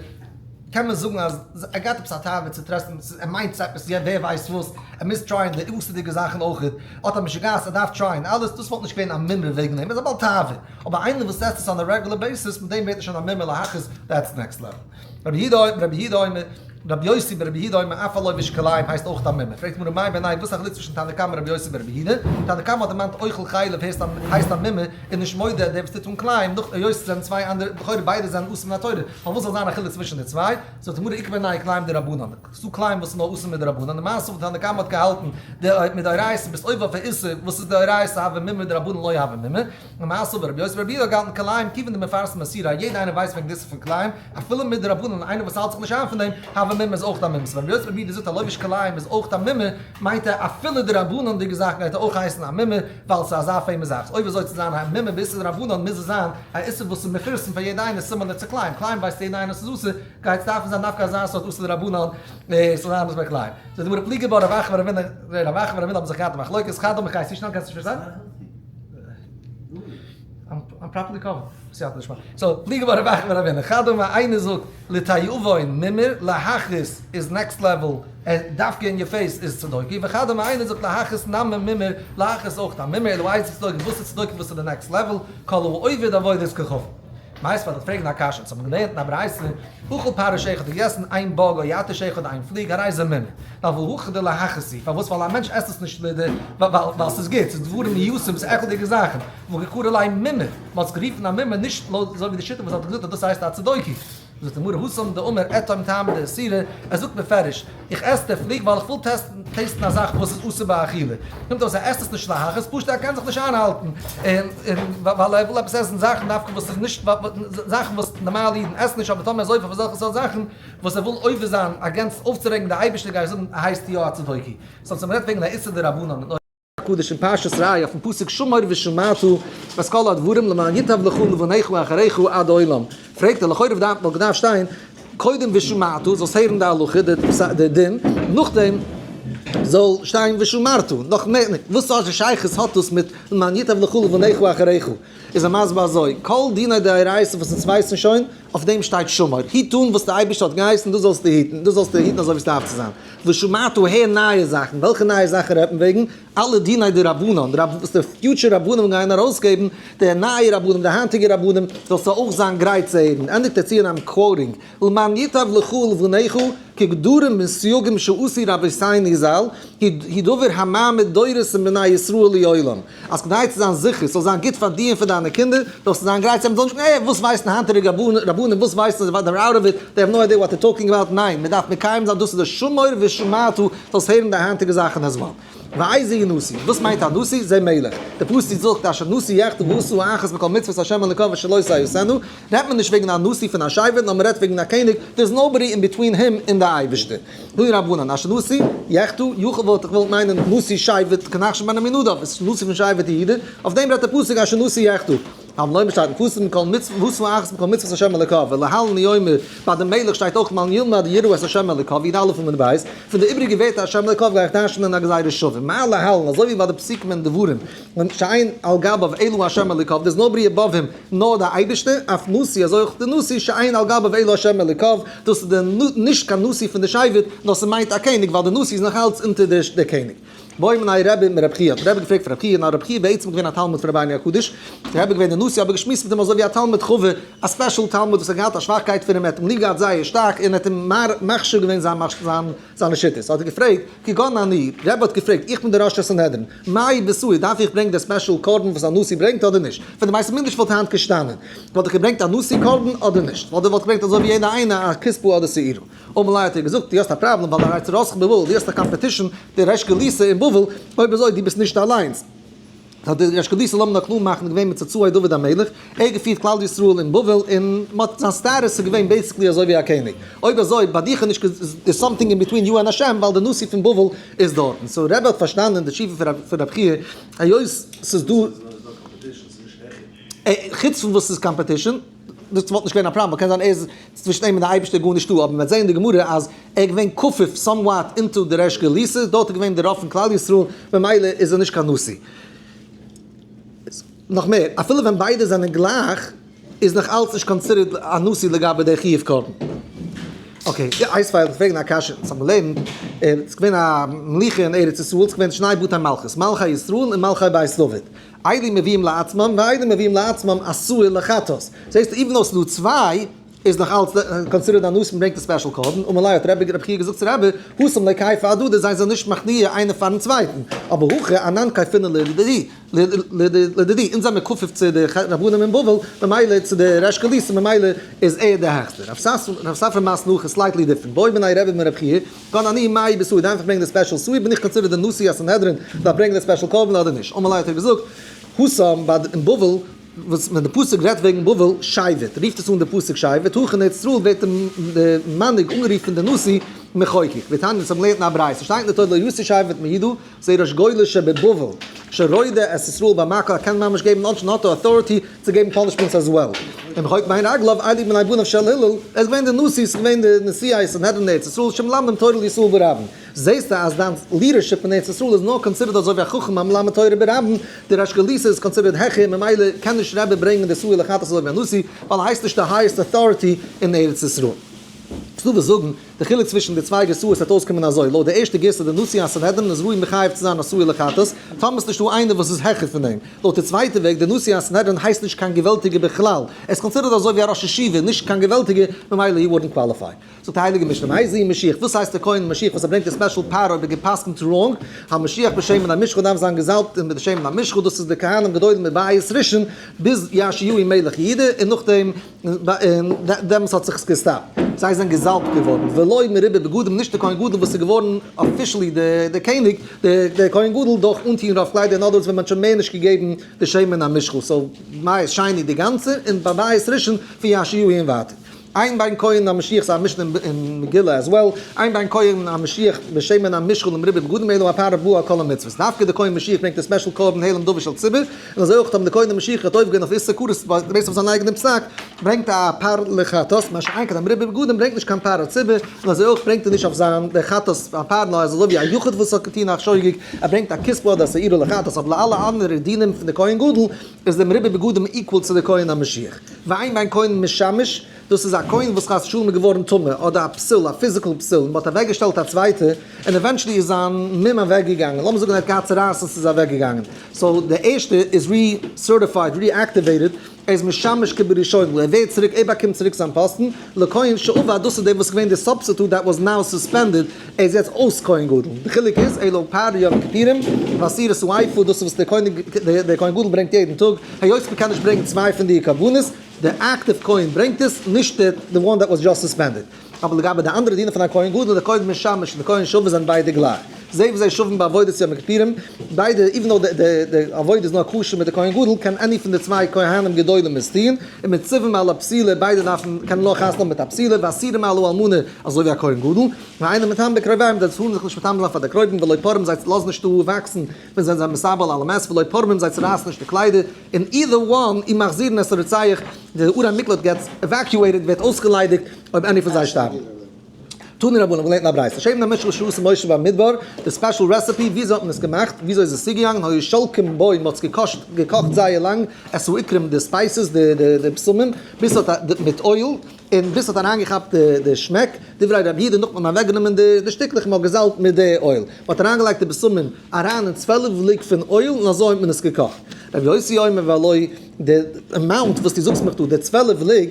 קען מען זאגן אז ער געהאט עפעס א תאווה צו טרעסן, ער מיינט עפעס ווער ווייסט וואס, ער מוז try ען די אסור'דיגע זאכן אויכעט, האט א משוגעת ער דארף try ען אלעס, דאס וואלט נישט געווען א מימרא וועגן אים, ער איז א בעל תאווה, אבער איינער וואס עסט עס on a regular basis מיט דעם ווערט ער שוין א מומר להכעיס, that's next level. רבי יהודה רבי יהודה אומר, רבי יוסי ברבי יהודה אומר אף הלובש כלאים הייסט אויך א מומר, פרעגט גמרא מאי בינייהו וואס איז א חילוק צווישן תנא קמא רבי יוסי ברבי יהודה, תנא קמא האט דערמאנט אוכל חלב הייסט א מומר, איז נישט מודה דער וואס טוט אן כלאים, נאך היות עס זענען צוויי אנדערע, לכאורה ביידע זענען אסור מן התורה, פארוואס זאל זיין א חילוק צווישן די צוויי? זאגט די גמרא איכא בינייהו כלאים דרבנן, ס'דא כלאים וואס איז נאר אסור מדרבנן, למעשה וואס תנא קמא האט געהאלטן די מדאורייתא ביסט עובר אויף א איסור וואס איז דאורייתא הוה מומר דרבנן לא הוה מומר, למעשה אבער רבי יוסי ברבי יהודה האט געהאלטן כלאים כיוון דמפרסם איסורא יעדער איינער ווייסט וועגן די איסור פון כלאים אפילו מדרבנן איינער וואס האלט זיך נישט איין פון דעם הוה מומר איז אויך א מומר, so ווען רבי יוסי ברבי יהודה זאגט א לובש כלאים איז אויך א מומר מיינט ער אפילו דרבנן'דיגע זאכן גייט ער אויך הייסן א מומר ווייל ס'איז אזא famous זאך, אויב אזוי צו זיין א מומר באיסור דרבנן מוז עס זיין א איסור וואס איז מפורסם פאר יעדע איינער similar צו כלאים, כלאים ווייסט יעדע איינער ס'איז אסור, גייט עס דארפן זיין דווקא אזא סארט איסור דרבנן ס'זאל זיין אנדערש ביי כלאים. זאגט די גמרא פליגי בה רב אחא ורבינא, רב אחא ורבינא האבן זיך געהאט א מחלוקת, חד אמר כ'גיי צו שנעל קענסט נישט פארשטיין? I'm properly covered. סייעתא דשמיא. so, פליגי בה רב אחא ורבינא, חד אמר איינער זאגט לתיאבון מומר להכעיס איז next level, דווקא אין your face איז צדוקי, וחד אמר איינער זאגט להכעיס נמי מומר, להכעיס אויך א מומר, אלא איז צדוקי, וואס איז צדוקי וואס איז די next level, כל העובד עבודת כוכבים. מיינסט וועל איך פרעגן א קשיא, אונז האבן געלערנט אין א ברייתא, אכל פרש אחד געגעסן איין bug או יתוש אחד איין פליג הרי זה מומר, ווייל והא הכא דלהכעיס הוא, פארוואס ווייל א מענטש עסט עס נישט ווייל ס'איז גוט, ס'איז דברים מיאוסים ס'איז עקלדיגע זאכן, והא קרי ליה מומר, מ'האט עס גערופן א מומר נישט לויט אזוי ווי די שיטה וואס האט געזאגט אז דאס הייסט א צדוקי. זאגט די גמרא התם דאמר אטעום טעמא דאיסורא, ער זאגט בפירוש, איך עס די פליג ווייל איך וויל טעסטן taste ן א זאך וואס איז אסור באכילה, קומט אויס ער עסט עס נישט להכעיס, פשוט ער קען זיך נישט איינהאלטן, און ווייל ער וויל עפעס עסן זאכן דווקא וואס איז נישט זאכן וואס נארמאלע אידן עסן נישט אבער טאמער איז עובר אויף אזעלכע סארט זאכן וואס ער וויל עובר זיין against אויפצורעגן די אייבערשטער גיי איך זאגן ער הייסט יא א צדוקי, so צו מ'רעדט וועגן א איסור דרבנן. הקדוש אין פרשת ראה אויפן פסוק שמור ושמרת את כל הדברים למען ייטב לך ולבניך אחריך עד עולם, פרעגט ער לכאורה וואלט געדארפט שטיין קודם ושמעת זאלסט הערן די הלכה די דין נאכדעם זאל שטיין ושמרת, נאך מער וואס סארט שייכות האט דאס מיט למען ייטב לך ולבניך אחריך, איז ער מסביר אזוי כל דיני דאורייתא וואס אונז ווייסן שוין אויף דעם שטייט שמור, היט אן וואס דער אייבערשטער האט געהייסן, דאס זאלסטו היטן, דאס זאלסטו היטן אזוי ווי עס דארף צו זיין. ושמרת הער נייע זאכן, וועלכע נייע זאכן רעדט מען וועגן? אלע דיני דרבנן, וואס די future רבנים גייען ארויסגעבן, די נייע רבנים, די היינטיגע רבנים, זאלסטו אויך זיין גרייט צו הערן. ענדיגט ער צו און I'm quoting, למען ייטב לך ולבניך, כגדרים וסייגים שעשו רבותינו ז"ל, הוא דבר המעמיד דורות אין בני ישראל לעולם. אז כדי צו זיין זיכער ס'זאל זיין גוט פאר דיר און פאר דיינע קינדער, זאלסטו זיין גרייט צו זאלן נישט אה, וואס ווייסן היינטיגע רבנים, וואס ווייסן זיי, they're out of it, they have no idea what they're talking about, ניין, מען דארף מקיים זיין, דאס איז די שמור ושמרת, זאלסט הערן די היינטיגע זאכן as well. ואיזה נשיא, וואס מיינט א נשיא? זה מלך. די פסוק זאגט אשר נשיא יחטא ועשה אחת מכל מצוות השם אלוקיו אשר לא תעשינה, רעדט מען נישט וועגן א נשיא פון א שבט, נאר מען רעדט וועגן א קעניג, there is nobody in between him און די אייבערשטער. תנו רבנן, אשר נשיא יחטא, יכול וואלט איך געוואלט מיינען נשיא שבט כנחשון בן עמינדב, עס איז נשיא פון שבט יהודה, אויף דעם רעדט דער פסוק אשר נשיא יחטא. אבל לומר שטייט אין פסוק מכל מצוות ועשו אחת מכל מצוות השם אלוקיו, ולהלן הוא אומר, ביי דעם מלך שטייט אויך למען ילמד יראו את השם אלוקיו, י"א עמוד ב', פון די איבריגע ווערטער השם אלוקיו גיי איך דרש'נען א גזירה שווה, מה להלן, אזוי ווי ביי די פסוקים אין דברים, שאין על גביו אלא השם אלוקיו, there is nobody above him, נאר דער אייבערשטער, אף נשיא, אזוי אויך די נשיא, שאין על גביו אלא השם אלוקיו, דאס איז די נישט קיין נשיא פון די שבט, נאר ס'מיינט א קעניג, ווייל די נשיא איז נאך אלץ אונטער די קעניג. בעא מיניה רבי מרבי חייא, האט רבי געפרעגט פון רבי חייא, נאר רבי חייא בעצם געווען א תלמיד פון רבינו הקדוש, דער רבי געווען די נשיא, אבער געשמועסט מיט אים אזוי ווי א תלמיד חבר, א special תלמיד וואס האט געהאט א שוואכקייט פון אים, ער האט אים ליב געהאט זייער שטארק, און ער האט אים מחשיב געווען זיינע שיטות, האט ער געפרעגט, כגון אני, רבי האט געפרעגט, איך בין דער ראש הסנהדרין, מאי בעי, דארף איך ברענגען די special קרבן וואס א נשיא ברענגט אדער נישט? פון די בית המקדש וואלט היינט געשטאנען, וואלט איך געברענגט א נשיא קרבן אדער נישט? וואלט וואלט געברענגט אזוי ווי יעדער איינער א כספה אדער שעירה. אמר ליה האט ער געזאגט, דו האסט א פראבלעם ווייל הרי צרתך בבבל, דו האסט א competition, די ריש גלותא אין בבל, אויב אזוי דו ביסט נישט אליינס. האט דער ריש גלותא לאמיר נאר קלאר מאכן געווען מיט צאצאי דוד המלך, ער האט געפירט כלל ישראל אין בבל און מ'האט זיין status איז געווען basically אזוי ווי א קעניג, אויב אזוי ביי דיך איז נישט איז something in between you and השם ווייל די נשיא פון בבל איז דארטן, so רבי האט פארשטאנען די תשובה פון רב חייא היות ס'איז דא. חוץ פון וואס ס'איז competition, דאס וואלט נישט געווען א פראבלעם, קען זיין ער איז צווישן אים און די אייבערשטער גארנישט דא, אבער מ'וועט זען אין די גמרא אז ער איז געווען כפוף somewhat into די ריש גלותא, דארט איז געווען די רוב פון כלל ישראל, ממילא איז ער נישט קיין נשיא. נאך מער, אפילו ווען ביידע זענען גלייך, איז נאך אלץ נישט considered א נשיא לגבי די חיוב קרבן. okay, איינס ווייל איך פרעג א קשיא, אונז האבן געלערנט, עס איז געווען א מלוכה אין ארץ ישראל, עס איז געווען שני בתי מלכות, מלכי ישראל און מלכי בית דוד. אלו מביאים לעצמם ואלו מביאים לעצמם השעיר לחטאת. זעסטו even though ס'איז דא צוויי איז נאך אלץ considered א נשיא מ'ברענגט א special קרבן, אמר ליה האט רבי רבי חייא געזאגט צו רבי, התם לא כייפי אהדדי זיי זענען נישט מכניע איינער פארן צווייטן, אבער הכא אנן כייפינן לדידי לדידי אונז זעמיר כפוף צו די רבנים אין בבל ממילא צו די ריש גלותא ממילא איז ער די העכסטער. רב ספרא מתני הכי slightly different, בעא מיניה רבי מרבי חייא, כהן אני מהו בשעיר דארף איך ברענגען די special שעיר בין איך considered די נשיא הסנהדרין דארף ברענגען די special קרבן אדער נישט אמר ליה האט ער געזאגט התם ביי אין בבל וואס ווען די פסוק רעדט וועגן בבל שבט רופט עס אן די פסוק שבט הכא אין ארץ ישראל ווערט די מנהיג אנגערופן די נשיא מחוקק ותניא אונז האבן געלערנט אין א ברייתא שטייט אין די תורה לא ישיא שבט מיהודה זה ריש גולה שבבבל שרודה את ישראל במקל ער קען ממש געבן עונשין האט די authority צו געבן punishments as well. און מחוקק בין רגליו אלו בני בניו של הלל, ער איז געווען די נשיא, ס'איז געווען די נשיאי סנהדרין אין ארץ ישראל שמלמדים תורה לישראל ברבים. זעסטו אז דיין leadership אין ארץ ישראל איז נאר considered אזוי ווי א חכם המלמד תורה ברבים, די ריש גלותא איז considered העכער ממילא קען נישט רבי ברענגען די שעיר לחטאת אזוי ווי א נשיא, ווייל ער הייסט נישט די highest authority אין ארץ ישראל. ס'דא וואס זאגן די חילוק צווישן די צוויי גרסאות וועט אויסקומען אזוי, לויט די ערשטע גירסא די נשיא הסנהדרין איז ראוי מחייב צו זיין א שעיר לחטאת, טאמער איז נישטא איינער וואס איז העכער פון אים. לויט די צווייטע וועג, די נשיא הסנהדרין הייסט נישט קיין געוועלטיגער בכלל, ער איז considered אזוי ווי א ראש ישיבה, נישט קיין געוועלטיגער, ממילא he wouldn't qualify. זאגט די הייליגע משנה, מאיזה הוא משיח, וואס הייסט דער כהן משיח וואס ער ברענגט די special פר אויב ער גע'פסק'נט wrong, המשיח בשמן המשחה דארף זיין געזאלבט מיט די שמן המשחה, דאס איז די כהנים גדולים מבית ראשון ביז יאשיהו מלך יהודה, און נאכדעם און דעמאלטס האט זיך עס געסטאפט, זיי זענען געזאלבט געווארן, ולא מרובה בגדים, נישט דער כהן גדול וואס איז געווארן officially דער קעניג, דער כהן גדול דורך אנטוהן רוב קליידער, in other words ווען מען האט שוין מער נישט געגעבן די שמן המשחה, so בית שני די גאנצע, און ביי בית ראשון פון יאשיהו און ווייטער. אין בין כהן המשיח ס'איז א משנה אין מגילה as well, אין בין כהן המשיח בשמן המשחה למרובה בגדים אלא הפר הבא על כל המצוות, דווקא די כהן משיח ברענגט די special קרבן העלם דבר של ציבור, און אזוי אויך האבן די כהן המשיח האט אויפגעהויבן אויף איסור כרת based אויף זיין אייגענעם פסק, ברענגט א פר לחטאת, מה שאין כן א מרובה בגדים ברענגט נישט קיין פר הציבור, און אזוי אויך ברענגט ער נישט אויף זיין די חטאת א פר נאר ער איז אזוי ווי א יחיד וואס האט געטון א שוגג, ער ברענגט א כשבה אדער א שעירה לחטאת, אבער לאלע אנדערע דינים פון די כהן גדול איז די מרובה בגדים equal צו די כהן המשיח. ואין בין כהן משמש, דאס איז א כהן וואס חס ושלום איז געווארן טמא, אדער א פסול, א physical פסול, און מ'האט אוועקגעשטעלט א צווייטע, און eventually איז זיין מום אוועקגעגאנגען, לאמיר זאגן ער האט געהאט צרעת און ס'איז אוועקגעגאנגען, so די ערשטע איז re-certified, reactivated, ער איז משמש כבראשונה, ער ווערט צוריק, ער באקומט צוריק זיין פאסטן, לכהן שאבד, דאס איז דער וואס איז געווען די substitute that was now suspended, ער איז יעצט אויס כהן גדול, די חילוק איז, אלא פר יום כיפורים, ועשירית האיפה, דאס איז וואס דער כהן גדול ברענגט יעדן טאג, היות מ'קען נישט ברענגען צוויי פון די קרבנות, די active כהן ברענגט עס, נישט די one that was just suspended. אבער לגבי די אנדערע דינים פון א כהן גדול, די כהן משמש און די כהן שאבד זענען ביידע גלייך. זה וזה שווים בעבודת יום הכיפורים, ביידע, even though די עבודה איז נאר כשר מיט די כהן גדול, קען any פון די צוויי כהנים גדולים עס טון, און מצווים על הפסילה, ביידע דארפן, קענען נאר חתונה האבן מיט א פסילה, ואסורים על האלמנה, אזוי ווי א כהן גדול, ואינם מטמאים בקרוביהם, זיי טארן זיך נישט מטמא זיין פאר די קרובים, ולא פורמים, זיי לאזן נישט דא וואקסן ווען זיי זענען מתאבל על המת, ולא פורמים, זיי צערייסן נישט די קליידער, און either one, ומחזירין את הרוצח, די ערי מקלט gets evacuated, ווערט אויסגעליידיגט, אויב any פון זיי שטארבן. תנו רבנן, געלערנט אין א ברייתא, שמן המשחה שעשה משה במדבר, די special recipe, וויאזוי האט מען עס געמאכט, וויאזוי איז עס צוגעגאנגען, היו שולקים בו, מען האט עס געקאכט, געקאכט זייער לאנג, את העיקרים, די spices, די בשמים, ביז ס'האט, מיט oil, און ביז ס'האט אריינגעכאפט די שמעק, דברי רבי יהודה, נאכדעם האט מען אוועקגענומען די שטיקלעך און מען האט געזאלבט מיט די oil, מען האט אריינגעלייגט די בשמים אריין אין 12 לוג פון oil און אזוי האט מען עס געקאכט. רבי יוסי אומר והלא די amount וואס דו זאגסט מיך דא, די 12 לוג,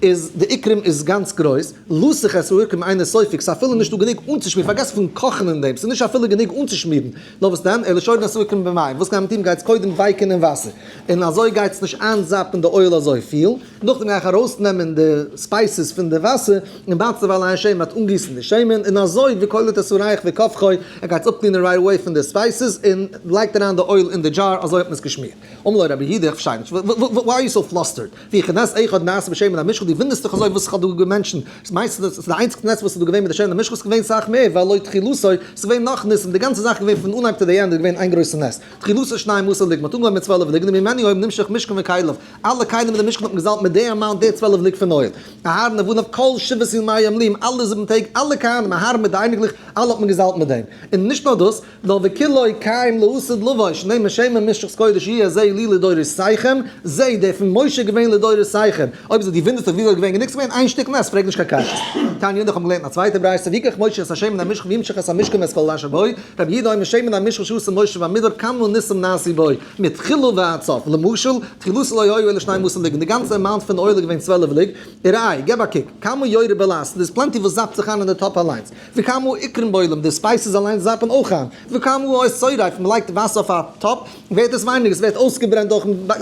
איז די עיקרים איז גאנץ גרויס, לסוך את העיקרים אינו סופק, ס'איז אפילו נישטא גענוג אנצושמירן, פארגעס פון קאכן אין דעם, ס'איז נישט אפילו גענוג אנצושמירן, נאר וואס דען, אלא שורין את העיקרים במים, וואס גייט מען טון, מ'גייט עס קודם ווייקן אין וואסער, און אזוי גייט עס נישט איינזאפן די oil אזויפיל, נאכדעם גיי איך ארויסנעמען די spices פון די וואסער, און בצל ועל השמן. שמן, האט אנגיסן די שמן, און אזוי וקולט את הריח וכופחו, ער גייט עס אפ clean ען right away פון די spices, און לייגט אריין די oil אין די דזשאר, אזוי האט מען עס געשמירט. אמר לו רבי יהודה, איך פארשטיי נישט, why are you so flustered? וכי נס אחד נעשה בשמן המשחה, דו וואונדערסט דיך אזוי וואס איך האב דא גע mention ט? מיינסטו דאס איז די איינציגסטע נס וואס איז דא געווען מיט די שמן המשחה? ס'איז געווען סאך מער, והלא תחילתו, ס'איז געווען נאך ניסים, די גאנצע זאך איז געווען פון אנהייב to the end איז געווען איין גרויסע נס. תחילתו שנים עשר לוג, מ'האט אנגעהויבן מיט 12 לוג, וממנו היה נמשח משכן וכליו, אלע כלים אין די משכן האט מען געזאלבט מיט די amount די 12 לוג פון oil. אהרן ובניו כל שבעת ימי המילואים, אלע זיבן טעג, אלע כהנים, אהרן מיט די אייניקלעך, אלע האט מען געזאלבט מיט דעם. און נישט נאר דאס, נאר וכולו קיים לעתיד לבוא, שנאמר שמן משחת קודש יהיה זה לי לדורותיכם, זה דער פון משה געווען לדורותיכם. אויב אזוי דו וואונדערסט זיך וויאזוי איז געווען גענוג, ס'איז געווען איין שטיק נס, פרעג נישט קיין קשיות. תניא אידך האבן געלערנט א צווייטע ברייתא, ויקח משה את השמן המשחה וימשח את המשכן ואת כל אשר בו, רבי יהודה אומר שמן המשחה שעשה משה במדבר כמה ניסים נעשו בו, מתחילה ועד סוף, למשל, תחילתו לא היו אלא שנים עשר לוגין, די גאנצע amount פון oil איז געווען 12 לוג, וראה, געב א קוק, כמה יורה בלת, דאס plenty וואס זאפט זיך איין אין די טאפ אליינס, וכמה עיקרים בולעים, די spices אליינס זאפן אויך איין, וכמה הוא שורף, מען לייגט וואסער אויף א טאפ, ווערט עס ווייניגער, עס ווערט אויסגעברענט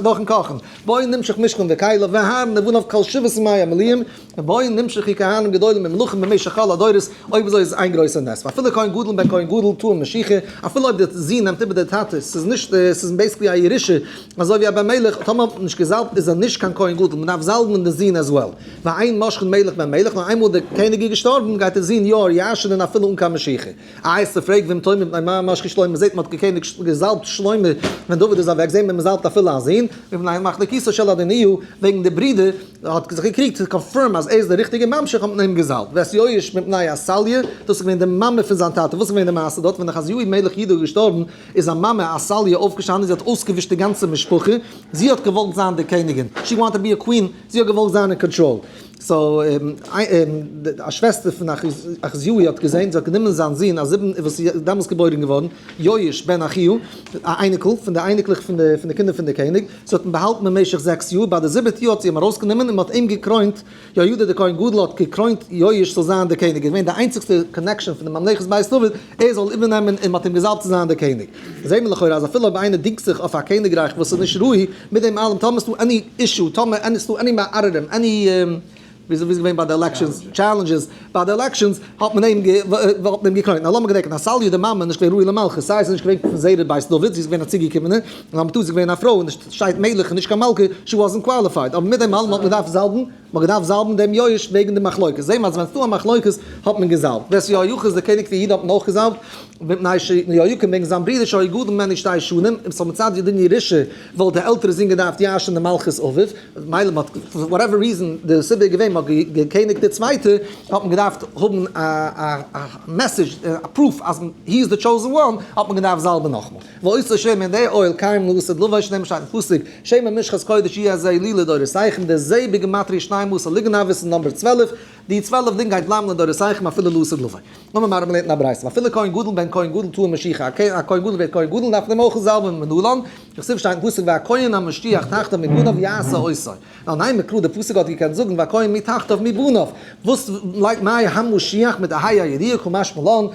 דורכן קאכן, בו נמשח משכן וכליו, ואהרן ובניו כל שבעת ימי המילואים, ובו נמשחו כהנים גדולים ומלכים במשך כל הדורות, אויב אזוי איז עס איין גרויסע נס, ואפילו כהן גדול בן כהן גדול טעון משיחה, אפילו אויב די זון נעמט איבער די טאטע, ס'איז נישט, ס'איז basically א ירושה, אזוי ווי א בן מלך, טאמער האט מען נישט געזאלבט איז ער נישט קיין כהן גדול, מען דארף זאלבן די זון as well. ואין מושחין מלך בן מלך, נאר איינמאל דער קעניג איז געשטארבן גייט דער זון יא ירש'ענען אפילו אן קיין משיחה. איי עס פרעגט ואם תאמר מפני מה משחו שלמה, זעט מען האט געקעניגט געזאלבט שלמה ווען דוד איז אוועק, זעט מען מען זאלבט אפילו א זון, מפני מחלוקתו של אדוניהו, וועגן די ברידער האט זיך געקריגט צו confirm אז ער איז דער ריכטיגער ממשיך האט מען אים געזאלבט. ואת יואש מפני עתליה, דאס איז געווען די מאמע פון זיין טאטע, וואס איז געווען די מעשה דארט, ווען אחזיהו מלך יהודה איז געשטארבן איז זיין מאמע עתליה אויפגעשטאנען זי האט אויסגעווישט די גאנצע משפחה, זי האט געוואלט זיין די קעניגין, she want to be a queen, זי האט געוואלט זיין אין control, so א שוועסטער פון אחזיהו האט געזען, זי האט גענומען זיין זון א זיבן וואס איז דעמאלס געבוירן געווארן, יואש בן אחיהו, א אייניקל פון די אייניקלעך פון די קינדער פון די קעניג, זי האט אים באהאלטן במשך זעקס יאר, ביי די זיבעטע יאר האט זי אים ארויסגענומען און מען האט אים געקרוינט, יהוידע דער כהן גדול האט געקרוינט יואש זאל זיין דער קעניג, איז געווען די איינציגסטע connection פון די ממלכת בית דוד, ער זאל איבערנעמען און מען האט אים געזאלבט צו זיין דער קעניג. זעהט מען לכאורה אז אפילו אויב איינער דינגט זיך אויף א קעניגרייך וואס איז נישט ראוי, מיט דעם אלעם טאמער ס'דא any issue, טאמער ס'דא any מערערים, any וויאזוי איז געווען ביי די elections, challenges ביי די elections, האט מען אים האט מען אים געקרוינט. נאר לאמיר געדענקען, עתליה די מאמע איז נישט געווען ראוי למלכות, סיי זי איז נישט געווען פון זרע בית דוד, זי איז געווען א צוגעקומענע, און אבער טא זי איז געווען א פרוי און שטייט מלך און נישט קיין מלכה, she wasn't qualified, אבער מיט דעם אלעם האט מען געדארפט זאלבן, מען האט געדארפט זאלבן דעם יואש וועגן די מחלוקת, זעהן מיר אז ווען ס'דא א מחלוקת האט מען געזאלבט, ואת יהויכין דער קעניג פון יהודה האט מען אויך געזאלבט, מפני שיהויקים וועגן זיין ברודער שהיה גדול ממנו שתי שנים, און ס'זאל מצד דין ירושה וואלט דער עלטערע זון געדארפט ירש'ן די מלכות אביו, מילא מ'האט for whatever reason די סיבה איז געווען מ'האט געקעניגט די צווייטע, האט מען געדארפט האבן א message א proof אז he is the chosen one, האט מען געדארפט זאלבן נאכמאל. ואותו שמן די oil קיים לעתיד לבוא שנאמר שטייט אין פסוק, שמן משחת קודש יהיה זה לי לדורותיכם, די זה בגימטריא שנים עשר לוגין הוה איז number 12, די 12 לוגין גייט בלייבן לדורותיכם אפילו לעתיד לבוא. נאר מיר מרמלען אין א ברייתא, ואפילו כהן גדול בן כהן גדול טעון משיחה, א כהן גדול ווערט כהן גדול דארף מען אים אויך זאלבן מנלן, דכתיב שטייט אין פסוק והכהן המשוח תחתיו מבניו יעשה אותו. ווייל ניין מקרא די פסוק האט געקענט זאגן והכהן מתחתיו מבניו, וואס לייגט מאי המשיח מיט די ה' הידיעה קא משמע לן,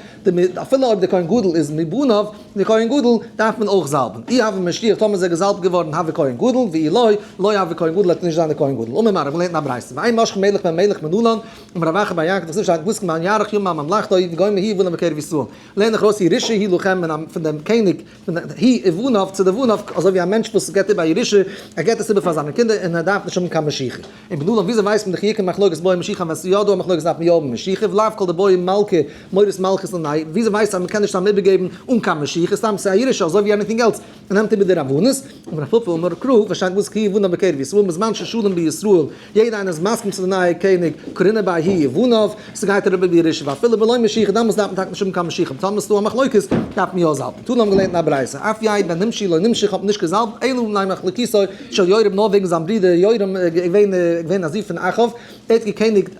אפילו אויב די כהן גדול איז מבניו, די כהן גדול דארף מען אויך זאלבן, אי הוה משיח טאמער איז ער געזאלבט געווארן הוה כהן גדול, ואי לא, לא הוה כהן גדול וועט נישט זיין די כהן גדול. אמר מר, מ'לערנט אין א ברייתא, ואין מושחין מלך בן מלך מנלן, אמר רב אחא בר יעקב דכתיב שטייט אין פסוק למען יאריך ימים על ממלכתו וגומר הוא ובניו בקרב ישראל, לערן איך ארויס ירושה היא לכם פון דעם קעניג פון היא ובניו צו די בניו, אזוי ווי א מענטש וואס געבט איבער א ירושה, ער געבט עס איבער פאר זיינע קינדער און ער דארף נישט האבן קיין משיחה. און מנלן וויאזוי ווייסט מען דכי איכא מחלוקת בעי משיחה ווען ס'איז יא דא א מחלוקת דארף מען יא האבן משיחה ולאו כל דבעי מלכא מורית מלכות לנהי, וויאזוי ווייסט אז מ'קען נישט סתם איבערגעבן אן קיין משיחה, סתם ס'איז א ירושה אזוי ווי anything else, מ'נעמט איבער די רבנות, אמר רב פפא אמר קרא, וואס שטייט וואס כי ובניו בקרב ישראל בזמן ששלום בישראל, יעדע איינער איז מסכים צו די נייע קעניג, קרינא ביי הוא ובניו, ס'גייט אריבער בירושה, ואפילו בלא משיחה, דאמאלס דארף מען טאקע נישט האבן קיין משיחה, טאמער ס'דא א מחלוקת, דארף מען יא זאלבן. תנא האבן געלערנט אין א ברייתא, אף יהוא בן נמשי לא נמשח האט מען נישט געזאלבט, אלא מפני מחלוקתו של יורם נאר וועגן זיין ברודער יורם געווען געווען א זון פון אחאב, ער האט געקעניגט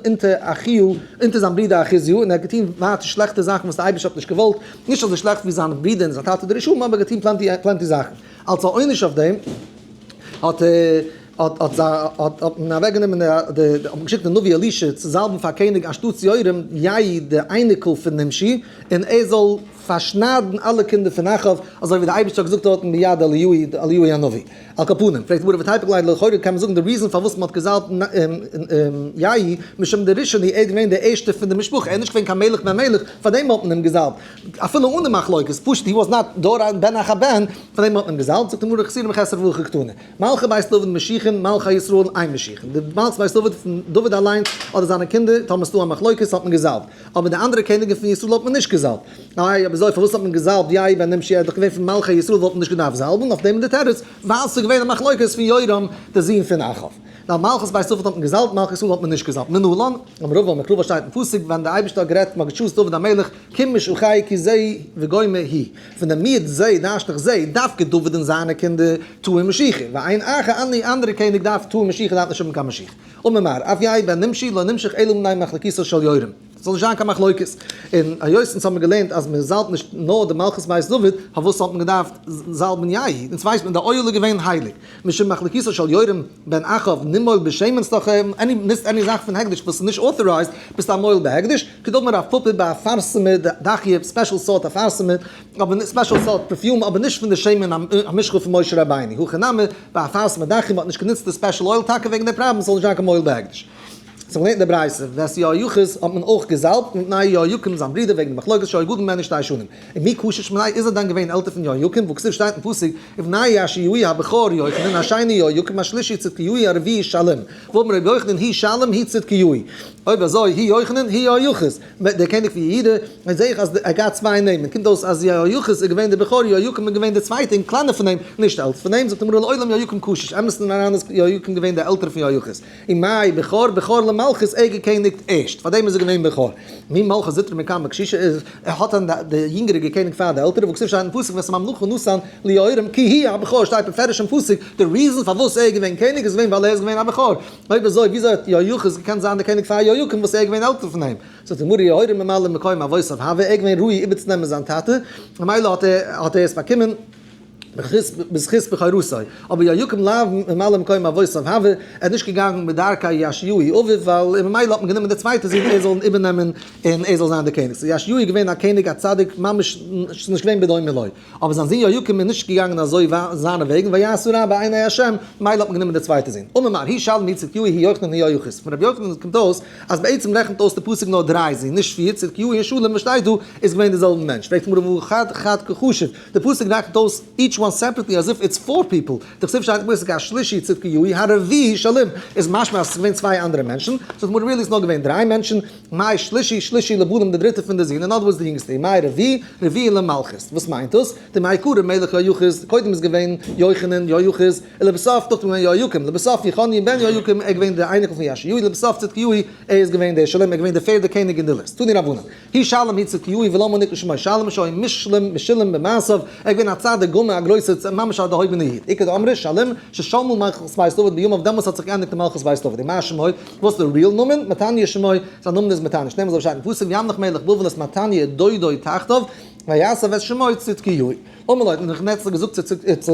אונטער אחיהו, אונטער זיין ברודער אחזיהו, און ער האט געטון ווייטער שלעכטע זאכן וואס דער אייבערשטער האט נישט געוואלט, נישט אזוי שלעכט ווי זיין ברודער און זיין טאטע די רשעים, אבער געטון plenty plenty זאכן. אלס א עונש אויף דעם האט האט האט האט האט מען אוועקגענומען די האט מען געשיקט די נביא אלישע צו זאלבן פאר קעניג אנשטאטס יורם יהוא די אייניקל פון נמשי, און ער זאל. פארשניידן אלע קינדער פון אחאב, אזוי ווי דער אייבערשטער האט געזאגט דארטן ביד אליהו אליהו הנביא. על כל פנים, פרעגט די גמרא ותיפוק ליה לכאורה קען מען זאגן די reason פארוואס מען האט געזאלבט יהוא משום דראשון הוא, ער איז געווען דער ערשטער פון די משפחה, ער איז נישט געווען קיין מלך בן מלך, פארדעם האט מען אים געזאלבט, אפילו אן די מחלוקת, פשוט he was not דור בן אחר בן, פארדעם האט מען אים געזאלבט, זאגט די גמרא חסורי מחסרא והכי קתני, מלכי בית דוד משיחין, מלכי ישראל אין משיחין, די מלכות בית דוד פון דוד אליינס אדער זיינע קינדער, טאמער ס'דא א מחלוקת האט מען געזאלבט. אבער די אנדערע קעניגן פון ישראל האט מען נישט געזאלבט. איי אבער אזוי פארוואס האט מען געזאלבט יהוא בן נמשי ער איז דאך געווען פון מלכי ישראל וואלט מען נישט געדארפט זאלבן, אויף דעם איז די תירוץ ווייל ס'איז געווען א מחלוקת פון יורם דער זון פון אחאב. ווייל מלכות בית דוד האט מען געזאלבט מלכי ישראל האט מען נישט געזאלבט. מנלן, אמר רבא אמר קרא וואס שטייט אין פסוק ווען דער אייבערשטער האט גערעדט מ'האט געטשוזט דוד המלך קום משחי כי זה וגומר הוא פון דעם מיעוט זה דרש'ט איך זה דווקא דוד און זיינע קינדער טוען משיחה ואין אחר any אנדערע קעניג דארף טוען משיחה דארף נישט האבן קיין משיחה. אמר מר, אף יהוא בן נמשי לא נמשח אלא מפני מחלוקתו של יורם. ס'זאל נישט זיין קיין מחלוקת. און היות אונז האבן געלערנט אז מען זאלבט נישט נאר די מלכות בית דוד, פארוואס האט מען געדארפט זאלבן יהוא? אונז ווייסט מען די אויל איז געווען הייליג. משום מחלוקתו של יורם בן אחאב נימול בשמן ס'דאך any ניצט any זאך פון הקדש וואס איז נישט authorized ביסטו א מועל בהקדש. כדאמר רב פפא באפרסמא דכיא special סארט אפרסמא אבער special סארט perfume אבער נישט פון די שמן המשחה פון משה רבינו הכא נמי באפרסמא דכיא מ'האט נישט גענוצט די special oil טאקע וועגן די פראבלעם ס'זאל נישט זיין קיין מועל בהקדש. סאו מ'לערנט אין די ברייתא ואת יהויכוז האט מען אויך געזאלבט מפני יהויקים זיין ברודער וועגן די מחלוקת שהיה גדול ממנו שתי שנים. און מי קשיש מיניה איז ער דאן געווען עלטער פון יהויקים והכתיב שטייט אין פסוק ובני יאשיהו הבכור יוחנן השני יהויקים השלישי צדקיהו הרביעי שלום ואמר רבי יוחנן הוא שלום הוא צדקיהו אויב אזוי הוא יוחנן הוא יהויכוז דער קעניג פון יהודה, און זעה איך אז ער געהאט צוויי נעמען, קומט אויס אז יהויכוז איז געווען דער בכור, יהויקים איז געווען דער צווייטער און קליינער פון אים, נישט עלטסט פון אים, זאגט די גמרא לעולם יהויקים קשיש, אמת'ן אריין איז יהויקים געווען דער עלטערער פון יהויכוז, ומאי בכור, בכור למלכות, ער געקעניגט ערשט, פארדעם איז ער געווען בכור. מי מלכות זוטרא מקמי קשישא איז, ער האט דען די יונגערע געקעניגט פאר די עלטערע, והכתיב שטייט אין פסוק ואת הממלכה נתן ליהורם כי הוא הבכור שטייט בפירוש אין פסוק, די reason פארוואס ער איז געווען קעניג איז געווען ווייל ער איז געווען א בכור, אויב אזוי וויאזוי האט יהויכוז געקענט זיין דער קעניג פאר יהויקים וואס ער איז געווען עלטער פון אים? זאגט די גמרא יהורם ממלא מקום אבותיו הוה, ער איז געווען ראוי איבערצונעמען זיין טאטע, ממילא האט ער האט ער עס באקומען בזכות בכורתו, אבער יהויקים לאו ממלא מקום אבותיו הוה, ער איז נישט געגאנגען בדרכי יאשיהו אביו, ווייל ממילא האט מען גענומען דער צווייטער זון ער זאל איבערנעמען און ער זאל זיין דער קעניג, so יאשיהו איז געווען א קעניג א צדיק ממש ס'איז נישט געווען בדומה לו. אבער זיין זון יהויקים איז נישט געגאנגען אזוי זיינע וועגן, ויעש הרע בעיני ה', מילא האט מען גענומען די צווייטע זון. אמר מר, הוא שלום הוא צדקיהו הוא יוחנן הוא יהויכוז. פון רבי יוחנן קומט אויס אז בעצם רעכנט אויס די פסוק נאר דריי זין, נישט פיר, צדקיהו און שלום וואס שטייט דא איז געווען די זעלבע מענטש. פרעגט גמרא והא חד חד קחשיב, די פסוק רעכנט אויס each one separately as if it's four people, דכתיב שטייט אין פסוק השלישי צדקיהו הרביעי שלום, איז משמע אז עס איז געווען צוויי אנדערע מענטשן, זאגט גמרא really איז נאר געווען דריי מענטשן, מאי שלישי, שלישי לבנים די דריטע פון די זין, אין other words די יונגסטע, און מאי רביעי, רביעי למלכות. וואס מיינט דאס? דמעיקרא מלך יהויכוז, קודם איז געווען יוחנן, יהויכוז, און לבסוף נאכדעם געווען יהויקים, לבסוף יכניה בן יהויקים, ער איז געווען דער אייניקל פון יאשיהו, לבסוף צדקיהו, ער איז געווען דער שלם, ער איז געווען דער פערדע קעניג אין די list. תנו רבנן, הוא שלום הוא צדקיהו ולמה נקרא שמו שלום שהיה מושלם משולם במעשיו, ער איז געווען א צדיק גמור א גרויסער ממש א דערהויבענער איד. איכא דאמרי שלום ששלמה מלכות בית דוד בימיו דעמאלס האט זיך געענדיגט די מלכות בית דוד. ומה שמו? וואס איז די real נאמען? מתניה שמו, זיין נאמען איז מתניה, שנאמר אזוי שטייט אין פסוק וימלך מלך בבל את מתניה דודו תחתיו ויסב את שמו צדקיהו. אמר לו האט נבוכדנצר געזאגט צו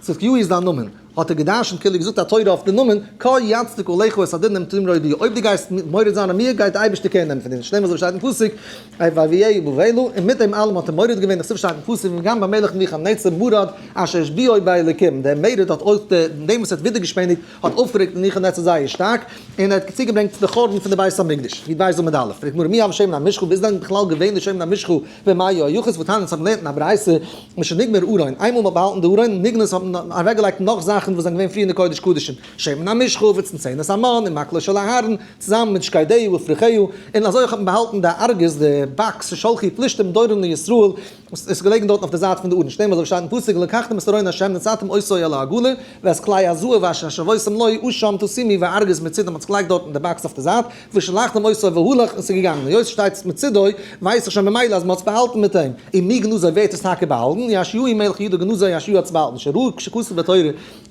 צדקיהו איז דיין נאמען, האט ער געדרשנט כאילו געזאגט א תורה אויף די נאמען, כה יצדיק עליך את הדין אם תמרוד בי, אויב דו גייסט מורד זיין אין מיר גייט די אייבערשטער קער נעמען פון דיר, שנאמר אזוי שטייט אין פסוק, ויביאהו בבלה, און מיט דעם אלעם האט ער מורד געווען, דכתיב שטייט אין פסוק וגם במלך נבוכדנצר מרד אשר השביעו באלקים, דער מרד האט אויך דעם וואס האט ווידערגעשפעניגט האט אויפגערעגט נבוכדנצר זייער שטארק, און ער האט צוגעברענגט די חורבן פון די בית המקדש, י"ב עמוד א', פרעגט גמרא מי הוה שמן המשחה, ווי איז דען בכלל געווען די שמן המשחה בימי יהויכוז והתניא אונז האבן געלערנט אין א ברייתא משנגמר ארון, איינמאל מ'האט באהאלטן די ארון נגנז האט מען אוועקגעלייגט נאך זאכן וואס זענען געווען פריער אין די קודש קדשים, שמן המשחה וצנצנת המן און מקלו של אהרן, צוזאמען מיט שקדיו ופרחיו, און אזוי אויך האט מען באהאלטן די ארגז, די box, ששלחו פלישתים דורון לישראל, עס איז געלעגן דארטן אויף די זייט פון די ארון, שנאמר אזוי ווי שטייט אין פסוק ולקחתם את ארון ה' ונתתם אותו על העגלה, ואת כלי הזהב אשר השבותם לו אשם תשימו והארגז מצידו, מען האט עס געלייגט דארט אין די box אויף די זייט, ושלחתם אותו והלך, און עס איז געגאנגען, היות עס שטייט מצידו, ווייס איך שוין ממילא אז מען האט עס באהאלטן מיט אים, ומי גנזו ווער האט עס טאקע באהאלטן, יאשיהו מלך יהודה גנזו יאשיהו האט עס באהאלטן, שראה שכתוב בתורה,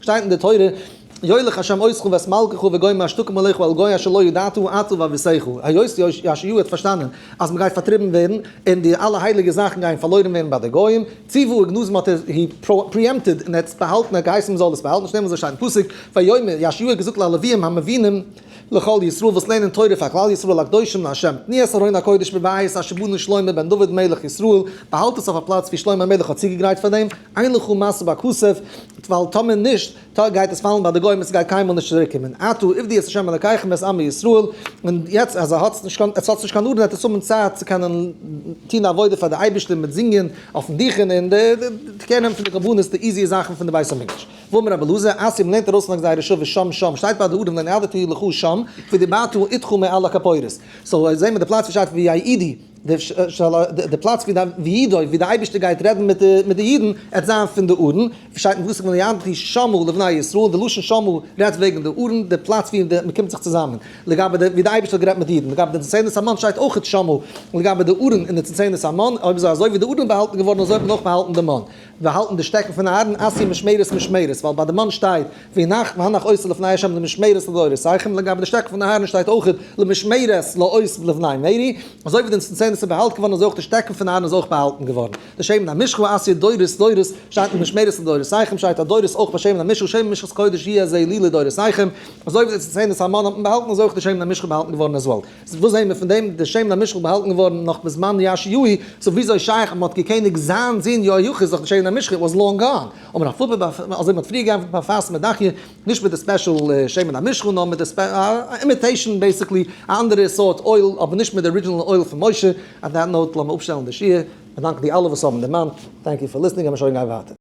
שטייט אין די תורה. יולך השם אותך ואת מלכך וגוים אשר תקים עליך אל גוי אשר לא ידעת אתה ואבותיך. היות יאשיהו האט פארשטאנען אז מען גייט פארטריבן ווערן און די אלע הייליגע זאכן גייען פארלוירן ווערן ביי די גוים, ציוה וגנזם האט ער he preempted און ער האט עס באהאלטן, ער האט געהייסן מען זאל עס באהאלטן, שנאמר אזוי שטייט אין פסוק, ויאמר יאשיהו האט געזאגט ללוויים המבינים לכל ישראל וואס לערנען תורה פאר כלל ישראל הקדושים לה' תנו את ארון הקודש בבית אשר בנה שלמה בן דוד מלך ישראל, באהאלט עס אויף א פלאץ ווי שלמה המלך האט צוגעגרייט פאר דעם, אין לך משא בכסף, ווייל טאמער נישט, טא גייט עס פאלן ביי די גוים, עס גייט קיינמאל נישט צוריק קומען, עתה עבדו את ה' אלקיכם ואת עמו ישראל, און יעצט אז עטס האטס נישט קיין ארון וועט עטס האבן צייט צו קענען טון עבודה פאר די אייבערשטער מיט זינגען אויפן דוכן און די קערן פון די קרבנות די easy ע זאכן פון די בית המקדש. ואמר רבי אלעזר, אתיא מ'לערנט ארויס פון א גזירה שווה שם שם שטייט ביי די ארון ולנעדתי לך שם ודיברתי אתך מעל הכפורת, so זעהן מיר די פלאץ ווי שטייט ויעידו די פלאץ ווי די וידוי ווי די אייבערשטער גייט רעדן מיט די אידן עט זיין פון די ארון, שטייט אין פסוק ולנעדתי שמה לבני ישראל, די לשון שמה רעדט וועגן די ארון, די פלאץ ווי מען קומט זיך צוזאמען, לגבי די ווי די אייבערשטער האט גערעדט מיט די אידן, לגבי די צנצנת המן שטייט אויכעט שמה לגבי די ארון און די צנצנת המן, אויב אזוי אזוי ווי די ארון איז באהאלטן געווארן אזוי האט מען אויך באהאלטן די מן. באהאלטן די שטעקן פון אהרן אתיא משמרת משמרת, ווייל ביי די מן שטייט והנח והנח אותו לפני ה' למשמרת לדורותיכם, לגבי די שטעקן פון אהרן שטייט אויך למשמרת לאות לבני מררי, אזוי ווי די צנצנת איז באהאלטן געווארן אזוי אויך די שטעקן פון אהרן איז אויך באהאלטן געווארן. די שמן המשחה אתיא דורות דורות שטייט למשמרת לדורותיכם שטייט א דורות אויך ביי שמן המשחה שמן משחת קודש יהיה זה לי לדורותיכם, אזוי ווי די צנצנת המן האט מען באהאלטן אזוי אויך די שמן המשחה באהאלטן געווארן as well. וואס זעהן מיר פון דעם? די שמן המשחה באהאלטן געווארן נאך בזמן יאשיהו, so וויאזוי שייך אז מען האט געקעניגט זיין זון יהויכין דורך די שמן המשחה, was long gone. אבער א פאפא ביי אזוי מען האט פריער געענטפערט ביי פת מדחיא, נישט מיט די special שמן המשחה נאר מיט די imitation basically, א אנדערע סארט oil אבער נישט מיט די original oil פון משה. On that note לאמיר אפשטעלן די שיעור, מיר דאנקן די אלע וואס האבן דערמאנט, thank you for listening, לאמיר שוין גיין ווייטער.